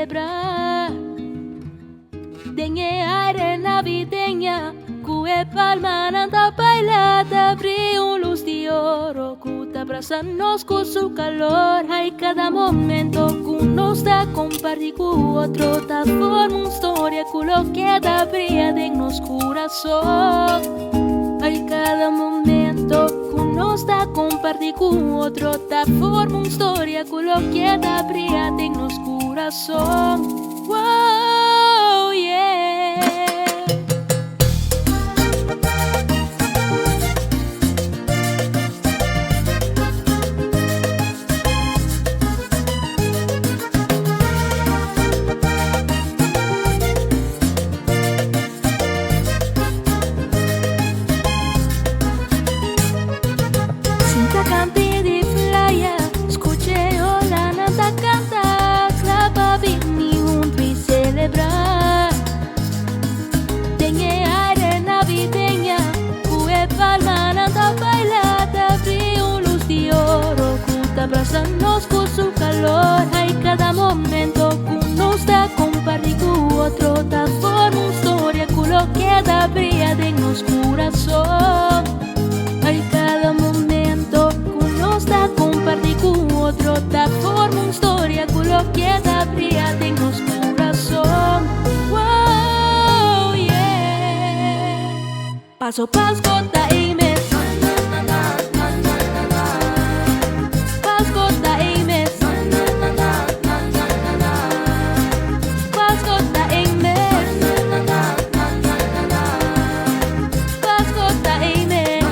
celebra. Den e aire navideña ku e palmanan ta baila ta bria un luz di oro ku ta brasa nos ku su calor. Ay, cada momento ku nos ta comparti ku otro ta forma un storia ku lo keda bria den nos curason. Ay, cada momento ku nos ta comparti ku otro ta forma un storia ku lo keda bria den nos curason. Wow, yeah. Sinta kanti di playa, scucha e olanan ta canta, cla pa bini hunto y celebra. Den e aire navideña, cu e palmanan ta baila, ta bria un luz di oro, cu ta brasa nos cu su calor. Ay, cada momento cu nos ta comparti cu otro, ta forma un storia cu lo keda bria den nos curason. Ay, cada momento cu nos ta comparti cu otro, ta forma un storia cu lo keda bria den nos curason. Wow, yeah. Paso Pasco ta ey mes. Pasco ta ey mes. Pasco ta ey mes. Pasco ta ey mes.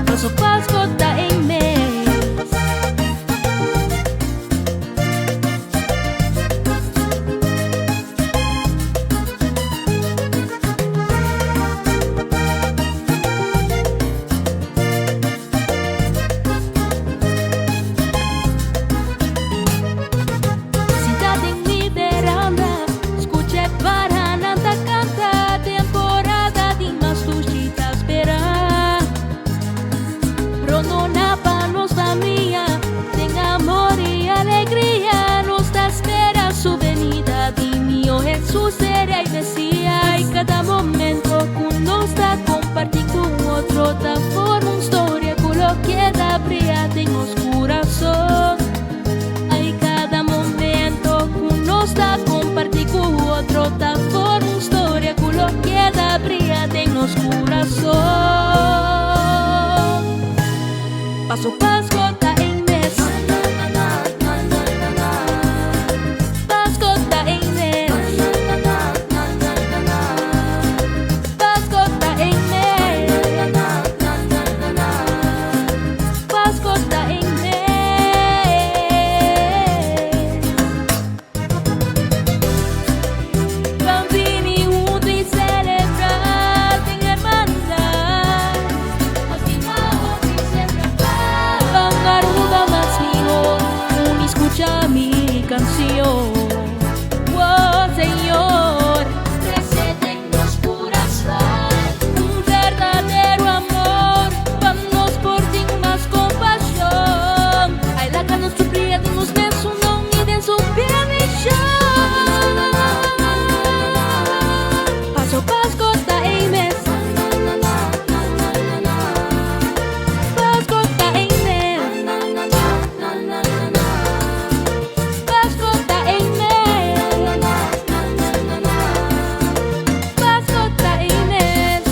Paso Pasco ta ey mes. Sinta den mi veranda, scucha paranan ta canta, temporada di mas dushi ta spera. Rondona pa nos famia, den amor y alegria, nos ta spera su venida, di Niño Jesus Rey y Mesias. Y cada momento cu nos ta comparti cu otro, ta forma un storia cu lo keda bria den nos curason. Ay, cada momento cu nos ta comparti cu otro, ta forma un storia cu lo keda bria den nos curason. Paso Pasco ta ey mes. Pasco ta ey mes. Pasco ta ey mes. Pasco ta ey mes. Ban bini hunto y celebra den hermandad. Pa un Aruba mas miho, uni scucha mi cancion. Oh, Señor, crece den nos curason. Un berdadero amor, pa nos por tin mas compasion. Ay, laga nos bria den nos mesun don y den su permision. Paso Pasco ta ey mes. Pasco ta ey mes. Pasco ta ey mes. Pasco ta ey mes. Pasco ta ey mes.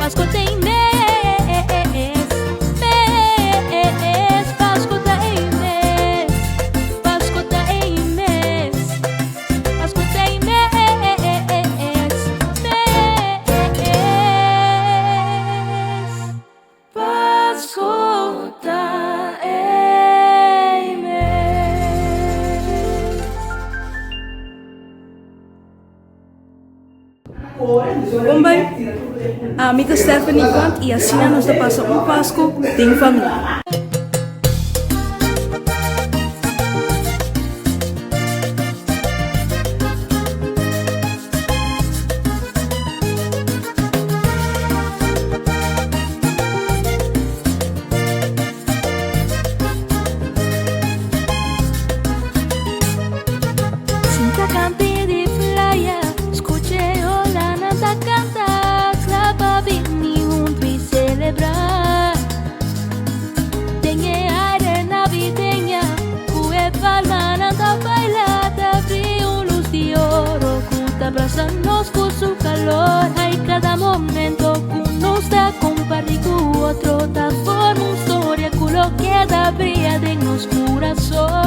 Pasco ta ey mes. Mes. Pasco ta ey mes. Pasco ta ey mes. Pasco ta ey mes. Mes. Pasco ta ey mes. Bon bai, ami ta Stephanie Kont y asina nos ta pasa un Pasco den familia. Otro ta forma un historia ku lo keda briya den nos kurason.